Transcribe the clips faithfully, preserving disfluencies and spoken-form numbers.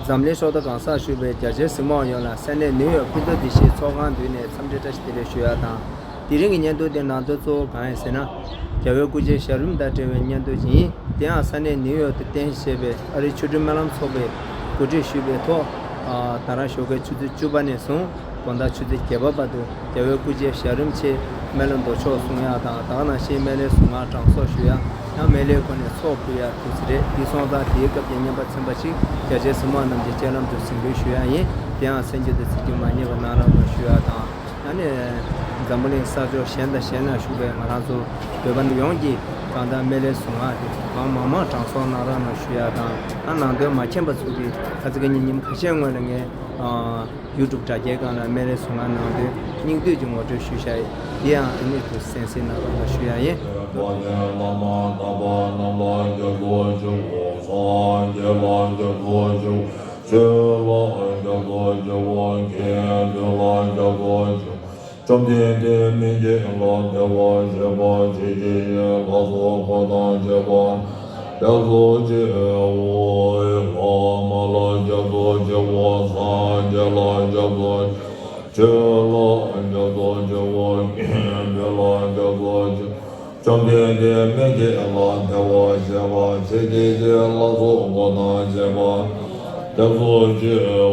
འཛམ་གླིང་ཤོག་ཐོག་གང་སར་བཞུགས་པའི་རྒྱ་ཆེའི་གཟིགས་མོ་བ་ཡོངས་ལ་ས་གནས་ནིའུ་ཡོག་ཕུན་ཚོགས་བདེ་སྐྱིད་ཚོགས་ཁང་མདུན་ནས་འཚམས་འདྲི་བཀྲ་ཤིས་བདེ་ལེགས་ཞུ་ཡ་དང་། དེ་རིང་གི་བརྙན་ཐུང་དེ་ནང་དོན་གཙོ་བོ་གང་ཡིན་ཟེར་ན། རྒྱལ་བའི་སྐུ་ཕྱྭའི་ཞལ་རིམ་དང་འབྲེལ་བའི་བརྙན་ཐུང་ཞིག་ཡིན། དེ་ཡང་ས་གནས་ནིའུ་ཡོག་ཏུ་རྟེན་གཞི་བྱས་པའི་ཨ་རིའི་ཆོ་འཕྲུལ་སྨོན་ལམ་ཚོགས་པས་གོ་སྒྲིག་ཞུས་པའི་ཐོག་ད་རང་ཞོགས་ཀའི་ཆུ་ཚོད་བཅུ་པ་ནས་བཟུང་དགོང་དག་ཆུ་ཚོད་བརྒྱད་པ་བར་དུ་རྒྱལ་བའི་སྐུ་ཕྱྭའི་ཞལ་རིམ་ཆེད་སྨན་བླ་མདོ་ཕྱོགས་གསུང་ཡག་དང་། དེ་ག་ནང་བཞིན་སྨན་བླའི་གཟུངས་སྔགས་གྲངས་གསོག་ཞུ་ཡག་ཡང་སྨན་བླའི་སྒོ་ནས་ཚོགས་ཕུལ་ཡག་དུས་ཚོད་རེད། དེ་སོང་ཙང་དེའི་སྐབས་ཀྱི་བརྙན་པར་ཚན་པ་ཞིག་རྒྱ་ཆེའི་གཟིགས་མོ་བ་རྣམས་ཀྱི་སྤྱན་ལམ་དུ་གཟིགས་འབུལ་ཞུ་ཡག་ཡིན། དེ་ཡང་གསན་རྒྱུ་དང་གཟིགས་རྒྱུ་མ་བསྙེལ་བ་གནང་རོགས་གནང་ཞུ་ཡག་དང་། ཨ་ནི། འཛམ་བུ་གླིང་ས་ཕྱོགས་གཞན་དང་གཞན་ན་བཞུགས་པའི་ང་རང་ཚོ་བོད་པ་ཡོངས་ཀྱིས་གང་ལྟར་སྨན་བླའི་གཟུངས་སྔགས་དེ་གང་མང་མང་གྲངས་གསོག་གནང་རོགས་གནང་ཞུ་ཡག་དང་། ཨ་ནང་དོན་མ་མཁྱེན་པ་ཚོ་གིས་ཁ་ཚིག་གཉིས་ཉིན་ཁ་ཤས་སྔོན་ལ་ངས་ཨ་ཡུ་ཊུབ་དྲ་རྒྱའི་སྒང་ལ་སྨན་བླའི་གཟུངས་སྔགས་ནང་དོན་སྙིང་བསྡུས་ཀྱི་ངོ་སྤྲོད་ཞུས་བཞག་ཡིན། དེ་ཡང་ཨ་ནི་དུ་གསན་གཟིགས་གནང་རོགས་གནང་ཞུ་ཡག་ཡིན། ཆོས་ལ་རྒྱ་མཚོ་ཆེ་བ་མཁྱེན། དོན་ལ་རྒྱ་མཚོ་ཆེ་བ། བཅོམ་ལྡན་འདས་སྨན་དགེ་ལ་བདེ་བར་གཤེགས་པ་ཆོས་ཀྱི་ཡུལ་ལ་སོགས་འཁོར་དང་བཅས་པ་རྣམས་རྒྱ་མཚོ་ཆེའོ། ལྷག་མ་ལ་རྒྱ་མཚོ་ཆེ་བ། སངས་རྒྱས་ལ་རྒྱ་མཚོ་ཆེ་བ། ཆོས་ལ་རྒྱ་མཚོ་ཆེ་བ་མཁྱེན། དོན་ལ་རྒྱ་མཚོ་ཆེ། བཅོམ་ལྡན་འདས་སྨན་དགེ་ལ་བདེ་བར་གཤེགས་པ་ཆོས་ཀྱི་ཡུལ་ལ་སོགས་འཁོར་དང་བཅས་པ་རྒྱ་མཚོ་ཆེའོ།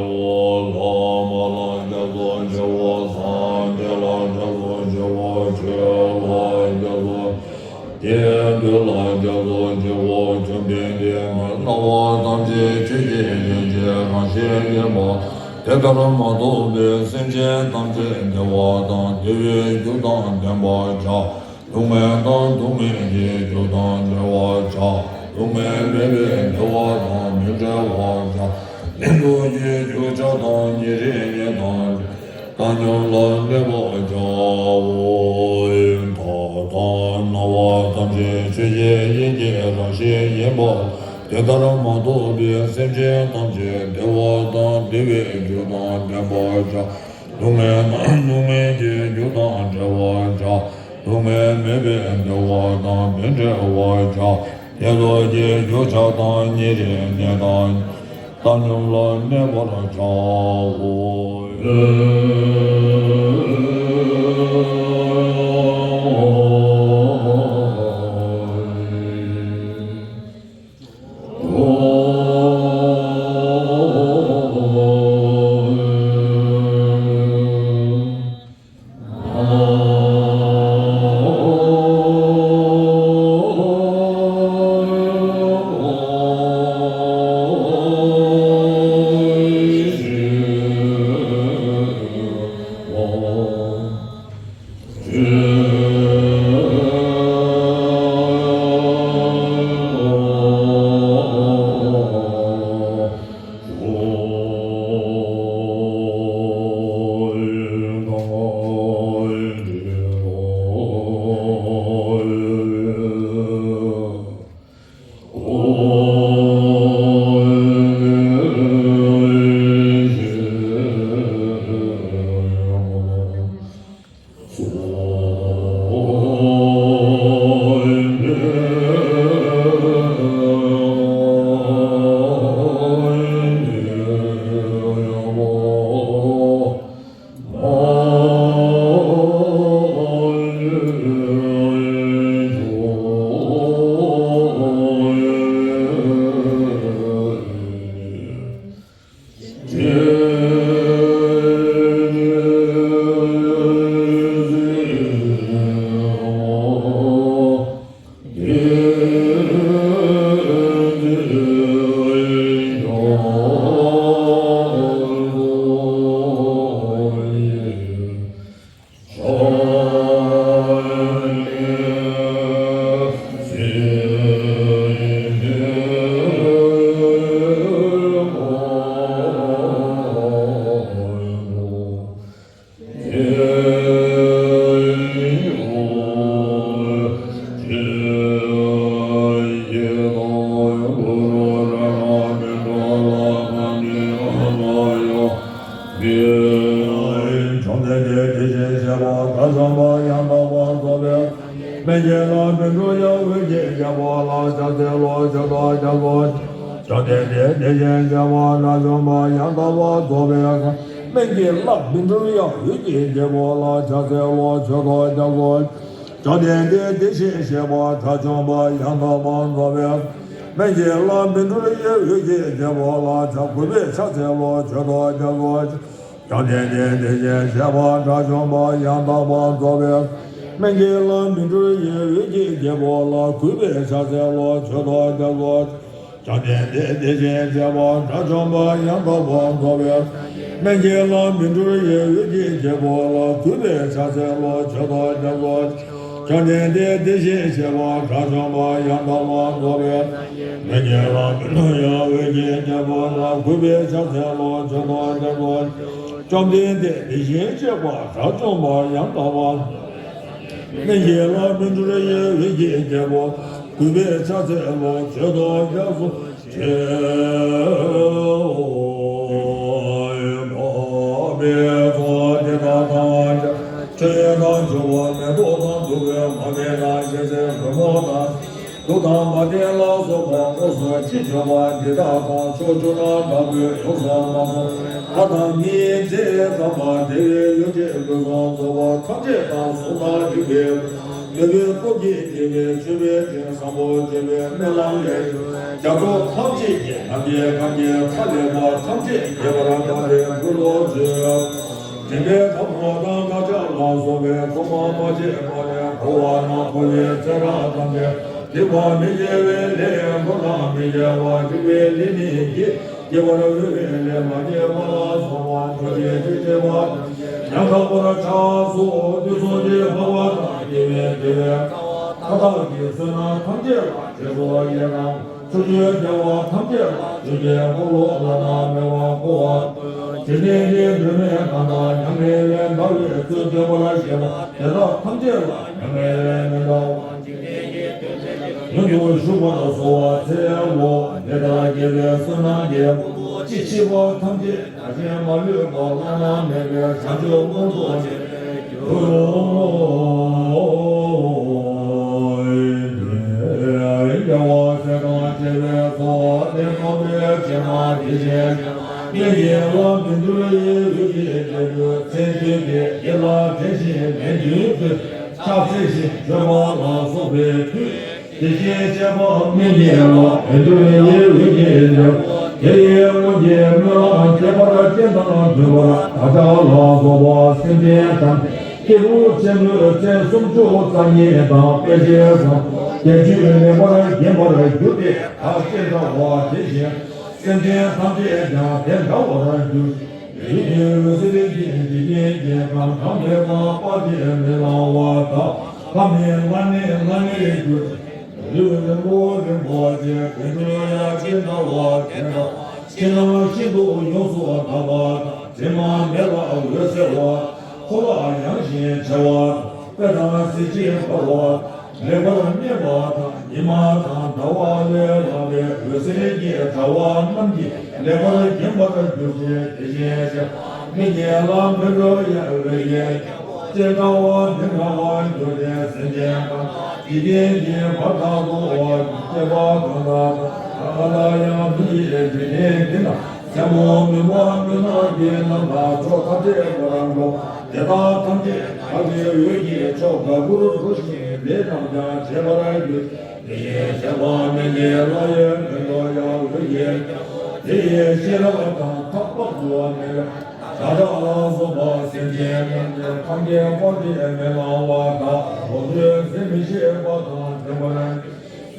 ལྷག་མ་ལ་རྒྱ་མཚོ་ཆེ་བ། སངས་རྒྱས་ལ་རྒྱ་མཚོ་ཆེ་བ། ཆོས་ལ་རྒྱ་མཚོ་ཆེ། དོན་ལ་རྒྱ་མཚོ་ཆེའོ། བཅོམ་ལྡན་འདས་སྨན་སྣང་བ་ཐམས་ཅད་ཆོས་ཀྱི་ཡུལ་གྱི་རང་བཞིན་ཡིན་པ། དེ་ལྟར་མ་རྟོགས་པའི་སེམས་ཅན་ཐམས་ཅད་བདེ་བ་དང་བདེ་བའི་རྒྱུ་དང་ལྡན་པར་བྱ། སྡུག་བསྔལ་དང་སྡུག་བསྔལ་གྱི་རྒྱུ་དང་བྲལ་བར་བྱ། སྡུག་བསྔལ་མེད་པའི་བདེ་བ་དང་མི་འབྲལ་བར་བྱ། གནས་ལུགས་ཀྱི་རྒྱུ་ཆགས་སྡང་ཉེ་རིང་གཉེན་དང་བྲལ། བཏང་སྙོམས་ལ་གནས་པར་བྱའོ། ད་ལྟ་སྣང་བ་ཐམས་ཅད་ཆོས་ཀྱི་དབྱིངས་ཀྱི་རང་བཞིན་ཡིན་པ། དེ་ལྟར་མ་རྟོགས་པའི་སེམས་ཅན་ཐམས་ཅད་བདེ་བ་དང་བདེ་བའི་རྒྱུ་དང་ལྡན་པར་བྱ། སྡུག་བསྔལ་དང་སྡུག་བསྔལ་གྱི་རྒྱུ་དང་བྲལ་བར་བྱ། སྡུག་བསྔལ་མེད་པའི་བདེ་བ་དང་མི་འབྲལ་བར་བྱ། གནས་ལུགས་ཀྱི་རྒྱུ་ཆགས་སྡང་ཉེ་རིང་གཉེན་དང་བྲལ། བཏང་སྙོམས་ལ་གནས་པར་བྱའོ། བཅོམ་ལྡན་འདས་དེ་བཞིན་གཤེགས་པ་དགྲ་བཅོམ་པ་ཡང་དག་པར་རྫོགས་པའི་སྨན་གྱི་བླ་མི་འབྲལ་བའི་འོད་ཀྱི་རྒྱལ་པོ་ལ་ཕྱག་འཚལ་ལོ། མཆོད་དོ་སྐྱབས་སུ་མཆི། བཅོམ་ལྡན་འདས་དེ་བཞིན་གཤེགས་པ་དགྲ་བཅོམ་པ་ཡང་དག་པར་རྫོགས་པའི་སྨན་གྱི་བླ་མི་འབྲལ་བའི་འོད་ཀྱི་རྒྱལ་པོ་ལ་ཕྱག་གུས་པས་ཕྱག་འཚལ་ལོ། མཆོད་དོ་སྐྱབས་སུ་མཆི། བཅོམ་ལྡན་འདས་དེ་བཞིན་གཤེགས་པ་དགྲ་བཅོམ་པ་ཡང་དག་པར་རྫོགས་པའི་སྨན་གྱི་བླ་མི་འབྲལ་བའི་འོད་ཀྱི་རྒྱལ་པོ་ལ་གུས་པས་ཕྱག་འཚལ་ལོ། མཆོད་དོ་སྐྱབས་སུ་མཆི། བཅོམ་ལྡན་འདས་དེ་བཞིན་གཤེགས་པ་དགྲ་བཅོམ་པ་ཡང་དག་པར་རྫོགས་པའི་སྨན་གྱི་བླ་མི་འབྲལ་བའི་འོད་ཀྱི་རྒྱལ་པོ་ལ་གུས་པས་ཕྱག་འཚལ་ལོ། མཆོད་དོ་སྐྱབས་སུ་མཆི། བཅོམ་ལྡན་འདས་དེ་བཞིན་གཤེགས་པ་དགྲ་བཅོམ་པ་ཡང་དག་པར་རྫོགས་པའི་སྨན་གྱི་བླ་མི་འབྲལ་བའི་འོད་ཀྱི་རྒྱལ་པོ་ལ་གུས་པས་ཕྱག་འཚལ་ལོ། མཆོད་དོ་སྐྱབས་སུ་མཆི། བཅོམ་ལྡན་འདས་དེ་བཞིན་གཤེགས་པ་དགྲ་བཅོམ་པ་ཡང་དག་པར་རྫོགས་པའི་སྨན་གྱི་བླ་མི་འབྲལ་བའི་འོད་ཀྱི་རྒྱལ་པོ་ལ་གུས་པས་ཕྱག་འཚལ་ལོ། མཆོད་དོ་སྐྱབས་སུ་མཆི། འཕགས་པའི་ཚོགས་འདི་དག་ཐམས་ཅད་ཆོས་དང་འབྱོར་པ་མེ་ཏོག་དང་བདུག་སྤོས་མར་མེ་དང་ཞལ་ཟས་རོལ་མོ་དང་། གདུགས་དང་མ་ཎི་ལ་སོགས་པ་དངོས་སུ་ཅི་བྱུང་བ་འདི་དག་དང་ཕྱོགས་བཅུ་ན་འདྲ་བའི་ཡོངས་སུ་མ་བཟུང་བའི་ལྷ་དང་མིའི་རྫས་དམ་པ་བདེ་བའི་ཡོ་བྱད་ལུས་ཟུངས་གསོལ་བ་ཐམས་ཅད་དང་གཟུངས་དང་འདུས་པའི་ནོར་བུའི་སྟོབས་ཀྱིས་རྒྱལ་བའི་མཆོད་པའི་རྟེན་བཟང་པོ་བྱོན་པའི་སྨོན་ལམ་ལས་རྒྱ་མཚོ་ཐམས་ཅད་ཀྱི་ནམ་མཁའི་ཁམས་ཀྱི་མཐའ་ཀླས་པ་ཐམས་ཅད་རྒྱས་པར་གདམས་པའི་མགུར་ལོ་བརྗོད། དྲན་པའི་ཐབ་རོ་དང་དཀར་ཆག་ལ་སོགས་པའི་ཐོག་མ་མ་སྐྱེས་པ་ནས་འཁོར་བ་ན་འཁོར་བའི་ཚེ་རབས་ཐམས་ཅད་སྡིག་པ་མི་དགེ་བའི་ལས་འགོ་དང་མི་དགེ་བ་སྒྲིབ་པའི་ལས་ནི་བགེགས་སྐྱེ་བར་འོས་པའི་ལས་མ་སྐྱེས་པ་ལ་སོགས་པ་ཐམས་ཅད་ཀྱི་སྐྱེ་བ་ཡང་དག་པར་ཆགས་སོ། དུས་གསུམ་གྱི་འཕགས་པ་དང་སྐྱེ་བའི་བདེ་བའི་མཐའ་དག་གི་བསོད་ནམས་ཐམས་ཅད་ལ་རྗེས་སུ་ཡི་རང་། ཕྱོགས་བཅུའི་རྒྱལ་བ་ཐམས་ཅད་ལ་བརྗོད་པའི་འཁོར་ལོ་བླ་ན་མེད་པ་བསྐོར་བ། འཇིག་རྟེན་གྱི་སྒྲོན་མེ་གང་དག་མྱ་ངན་ལས་འདའ་བའི་ཚུལ་སྟོན་པར་བཞེད་པ་དེ་དག་ཐམས་ཅད་ལ་མྱ་ངན་ལས་མི་འདའ་བར་འཇིག་རྟེན་གྱི་སྒྲོན་མེ་ལ་མྱུར་དུ་ཞུགས་པར་གསོལ་བ་འཚལ་ལོ། འདི་ལྟར་དགེ་བའི་བསོད་ནམས་ཀྱི་ཕུང་པོ་ཅི་མཆིས་པ་ཐམས་ཅད་བདག་གིས་མ་ལུས་པ་བླ་ན་མེད་པའི་བྱང་ཆུབ་མངོན་དུ་བྱེད་པའི་རྒྱུ་རུ། རྒྱལ་བ་སྲས་དང་བཅས་པའི་ཚོགས་དེ་ཚོགས་པའི་ཕྱིར་ན་དེ་བཞིན་གཤེགས་པ་སྨན་གྱི་བླ་མི་འབྲལ་བའི་འོད་ཀྱི་རྒྱལ་པོའི་མཚན་བརྗོད་དེ་ཡིད་ལ་དྲན་ཞིང་ལན་བདུན་བརྗོད། ཕྱག་འཚལ་ཞིང་མཆོད་པ་ལ་སོགས་པའི་མཐུས། དེ་བཞིན་གཤེགས་པ་སྨན་གྱི་བླ་མི་འབྲལ་བའི་འོད་ཀྱི་རྒྱལ་པོ་དེ་ཡི་སྔོན་གྱི་སྨོན་ལམ་ཁྱད་པར་ཅན་དང་མཐུན་པར་བདག་ཅག་ལ་སོགས་པ་སེམས་ཅན་ཐམས་ཅད་སྐྱེས་བུ་ཆེན་པོའི་མཚན་སུམ་ཅུ་རྩ་གཉིས་དང་དཔེ་བྱད་བཟང་པོ་བརྒྱད་ཅུས་ལེགས་པར་བརྒྱན་པར་གྱུར་ཏེ་བདག་ཅེས་བྱ་བ་དེ་བཞིན་སེམས་ཅན་ཐམས་ཅད་ཀྱང་དེ་འདྲ་བར་འགྱུར་ཞིང་། འོད་ཟེར་གྱི་འཇིག་རྟེན་གྱི་ཁམས་གྲངས་མེད་པ་དཔག་ཏུ་མི་ལང་བ་དག་ཐ་མའི་བླ་ནས་བླ་ནས་གྱུར་ཅིག། ལུས་རིང་པོ་རིན་པོ་ཆེ་དགུན་ཆོས་ཡང་ཅི་འདྲ་བ་དེ་འདྲ་ཕྱི་ནང་ཤིན་ཏུ་ཡོངས་སུ་དག་པ་དང་། དྲི་མ་མེད་པ་འོད་གསལ་བ། འཁོར་ལོ་ཡངས་ཤིང་ཆེ་བ་དང་། དཔལ་དང་གཟི་བརྗིད་འབར་བ་དང་། ལེགས་པར་གནས་པ་དང་། ཉི་མ་དང་ཟླ་བ་ལས་ལྷག་པའི་འོད་ཟེར་གྱི་དྲ་བ་རྣམས་ཀྱིས་ལེགས་པར་བརྒྱན་པར་གྱུར་ཅིག། དེ་བཞིན་གཤེགས་པ་སྨན་གྱི་བླ་མི་འབྲལ་བའི་འོད་ཀྱི་ཅི་འདྲ་བ་འདི་འདྲ་བར་གྱུར་ཏེ། སེམས་ཅན་གང་དག་འཇིག་རྟེན་གྱི་བར་དག་ཏུ་སྐྱེས་པ་གང་དག་དང་། གང་དག་ཡང་མི་ཡི་འཇིག་རྟེན་འདི་ན་མཚན་མོ་མུན་པ་མུན་ནག་གི་ནང་ན་ཕྱོགས་ཐམས་ཅད་པར་འགྲོ། དེ་དག་ཐམས་ཅད་བདག་གི་འོད་ཀྱིས་ཕྱོགས་འདྲ་བར་འགྲོ་ཞིང་ལས་རྣམས་ཀྱང་བྱེད་པར་འགྱུར། དེ་བཞིན་གཤེགས་པ་སྨན་གྱི་བླ་ཡི་མདུན་དུ་ཡང་འོད་ཀྱི་དེ་ཡི་ཤེས་རབ་དང་ཐག་པ་འཁྲུལ་བ་མེད། བདག་ཅག་ལ་སོགས་པ་སེམས་ཅན་ཐམས་ཅད་ཐམས་ཅད་དཔག་ཏུ་མི་ལང་བ་དག་ལོངས་སྤྱོད་ཟད་མི་ཤེས་པ་དང་ལྡན་པར།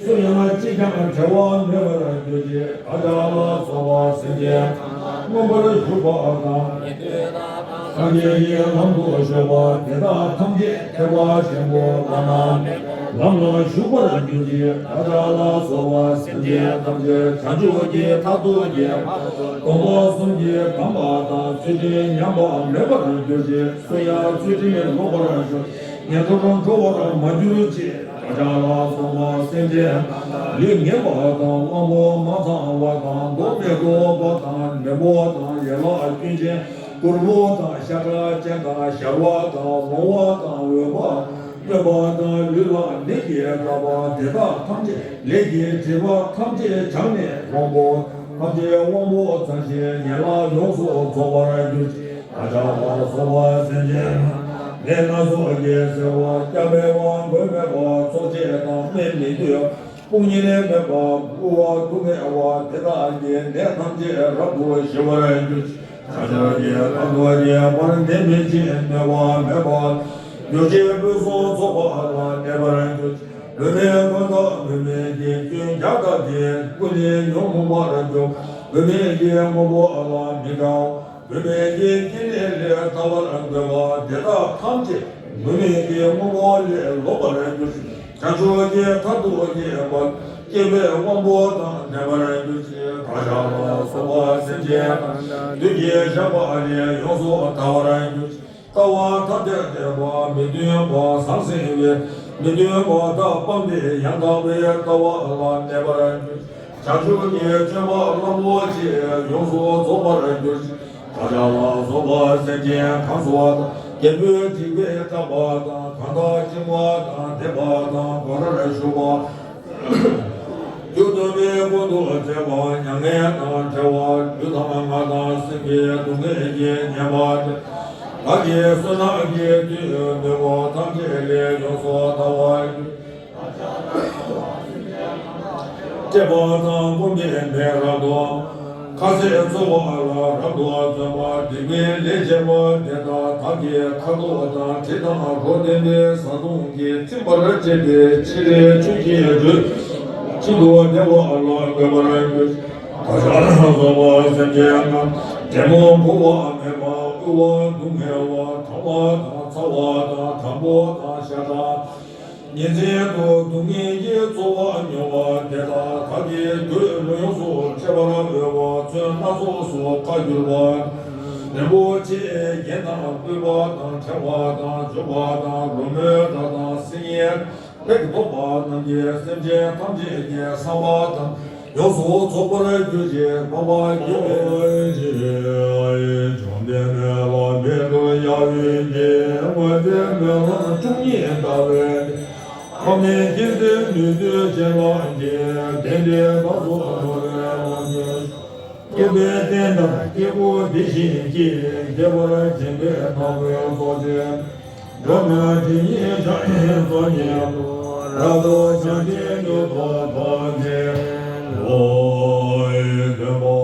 སུ་ཡང་གཅིག་ཀྱང་བྲལ་བ་མེད་པར་གྱུར་ཅིག། བདག་ཅག་ལ་སོགས་པ་སེམས་ཅན་མངོན་པར་བཞུགས་པ་དང་། སངས་རྒྱས་ཀྱི་ལམ་དུ་ཞུགས་པ་དེ་དག་ཐམས་ཅད་ཐེག་པ་ཆེན་པོའི་བླ་ན་མེད་པའི་ལམ་ལ་ཞུགས་པར་གྱུར་ཅིག། བདག་ཅག་ལ་སོགས་པ་སེམས་ཅན་ཐམས་ཅད་བྱང་ཆུབ་ཀྱི་མཐར་ཐུག་གི་སྡོམ་པ་གསུམ་གྱིས་བསྡམས་པ་དང་ཚུལ་ཁྲིམས་ཉམས་པ་མེད་པར་གྱུར་ཅིག། སུ་ཡང་ཚུལ་ཁྲིམས་ལོག་པར་ཞུགས། ངན་འགྲོར་འགྲོ་བར་མ་གྱུར་ཅིག། བདག་ཅག་ལ་སོགས་པ་སེམས་ཅན་ལུས་ངན་པ་དང་གླང་པོ་མ་ཚང་བ་དང་མདོག་མི་མཐོ་བ་དང་ནད་པོ་དང་ཡན་ལག་སྐྱོན་ཅན་གུར་པོ་དང་ཤ་ཁྲག་ཅན་དང་ཞར་བ་དང་ལོང་བ་དང་འོད་དཔག་ སྨོད་པ་དང་ལུས་ལ་ནད་ཀྱིས་བཏབ་པ་དེ་དག་ཐམས་ཅད་ལས་ཀྱི་སྒྲིབ་པ་ཐམས་ཅད་བྱང་ནས་དབང་པོ་ཐམས་ཅད་དབང་པོ་ཚང་ཞིང་ཡན་ལག་ཡོངས་སུ་རྫོགས་པར་གྱུར་ཅིག། བདག་ཅག་ལ་སོགས་པ་སེམས་ཅན་རྣམས་ནད་སྣ་ཚོགས་ཀྱིས་གཟིར་བ་སྐྱ་མེད་པ་མགོ་མེད་པ་ཚོགས་བཅས་དང་སྨད་མི་བཏུབ། དཔུང་གཉེན་མེད་པ་མགུ་བ་སྡུག་བསྔལ་བ་དེ་དག་གི་ནད་ཐམས་ཅད་རབ་ཏུ་ཞི་བར་གྱུར་ཅིག། བྱང་ཕྱོགས་ཀྱི་ཁ་དོག་ཀྱི་བར་ནད་མེད་ཅིང་གནོད་པ་མེད་པ། འགྱུར་བྱེད་ཕུན་སུམ་ཚོགས་པ་ལ་གནས་པར་གྱུར་ཅིག། བུད་མེད་ཀུན་ཏུ་བུད་མེད་ཀྱི་སྐྱོན་བརྒྱ་དག་གིས་ཀུན་ནས་ཉོན་མོངས་པར་འགྱུར། བུད་མེད་ཀྱི་དངོས་པོ་ལ་མི་དགའ། བུད་མེད་ཀྱི་སྐྱེ་གནས་ལས་ཐར་བར་འདོད་པ་དེ་དག་ཐམས་ཅད་བུད་མེད་ཀྱི་དངོས་པོ་ལས་ལོག་པར་འགྱུར་ཅིག། བྱང་ཕྱོགས་ཀྱི་མཐར་ཐུག་གི་བར་སྐྱེས་པའི་དབང་པོ་དང་ལྡན་པར་གྱུར་ཅིག། བདག་ཅག་ལ་སོགས་པ་སེམས་ཅན་རྣམས་བདུད་ཀྱི་ཞགས་པ་ལས་ཡོངས་སུ་ཐར་བར་གྱུར་ཅིག། ལྟ་བ་ཐམས་ཅད་བདེ་བ་མི་མཐུན་པ་ཟང་ཟིང་བའི་མི་མཐུན་པ་དག་སྤངས་པའི་ཡང་དག་པའི་ལྟ་བ་ལ་གནས་པར་གྱུར་ཅིག། བྱང་ཆུབ་ཀྱི་སྤྱོད་པ་རླབས་པོ་ཆེ་ཡོངས་སུ་རྫོགས་པར་གྱུར་ཅིག། བདག་ཅག་ལ་སོགས་པ་སེམས་ཅན་གང་སུ་དང་རྒྱལ་པོའི་འཇིགས་པས་སྐྲག་པ་དང་གང་དག་འཆིང་བ་དང་འདྲེན་པ་དང་སྒོ་རར་ཞུགས་པ། རྒྱུ་དུ་མའི་ཀུན་ཏུ་བརྩེ་བ་མྱ་ངན་དང་བྲལ་བ་ལུས་དང་ངག་དང་སེམས་ཀྱི་སྡུག་བསྔལ་གྱིས་ཉེན་པ་དེ། བདག་གིས་བསོད་ནམས་ཀྱི་མཐུས་གནོད་པ་ཐམས་ཅད་ལས་ཡོངས་སུ་ཐར་བར་གྱུར། བསྐྲད་པ་དང་བཀུམ་པའི་མེས་རབ་ཏུ། ཁ་ཟས་བཙོ་བ་ལ་རབ་ཏུ་བརྩོན་པ་སྡིག་པའི་ལས་བྱས་པ་དེ་དག་བདག་གི་ཁ་དོག་དང་དྲི་དང་རོ་ལྡན་པའི་བཟའ་བཏུང་གིས་ཚིམ་པར་བྱེད་པའི་ཕྱིར་ཆོས་ཀྱི་རོས་ཤིན་ཏུ་བདེ་བ་ལ་འགོད་པར་འགྱུར། བདག་ཅག་ལ་སོགས་པ་སེམས་ཅན་རྣམས་འདྲེ་མོ་ཕོ་བ་མེད་པ་དབུལ་བ་སྡུག་བསྔལ་བ་གྲང་བ་དང་ཚ་བ་དང་གྲང་པོ་དང་ཤ་དང་། ཉིན་མཚན་དུ་སྡུག་བསྔལ་གྱི་རྩོལ་བ་མྱོང་བ་དེ་དག་བདག་གིས་རྒྱུད་ལུས་ཡོངས་སུ་འཕྲད་པར་འོས་པ་ཚུལ་སྣ་ཚོགས་སུ་ཁ་བསྒྱུར་བ། རིན་པོ་ཆེའི་རྒྱན་དང་སྤོས་པ་དང་ཕྲེང་བ་དང་མཆོད་པ་དང་རོལ་མོའི་སྒྲ་དང་སིལ་སྙན་ལེགས་ཐོགས་པ་རྣམས་ཀྱིས་སེམས་ཅན་ཐམས་ཅད་ཀྱི་བསམ་པ་དང་ཡོངས་སུ་རྫོགས་པར་གྱུར་ཅིག། འཕགས་པ་དགེ་བའི་བཅོམ་ལྡན་འདས་ལ་འཕན་དུ་ཡང་ཡོད་ཀྱི་དངོས་འབྲེལ་སྨོན་ལམ་བཅུ་གཉིས་བཏབ་པས། ཐོགས་མེད་མཁྱེན་བརྩེ་ནུས་མཐུ་ཆེ་ལ་འདི་དེ་འདྲའི་བདག་སོགས་འགྲོ་བའི་ལམ་གྱི་སྐྱོབ་པའི་རྟེན་དང་སྐྱེ་བོ་དེ་བཞིན་གྱིས་ཁྱད་པར་འཛིན་པའི་ནག་པོའི་ཚོགས་ཀྱིས། འགྲོ་ན་དེ་ཉིད་བྱ་ཡི་ཚོགས་ཉིད་དུ་རབ་ཏུ་བྱང་ཆུབ་མྱུར་དུ་ཐོབ་ཅིང་འགྲོ་བའི་དོན་པོ།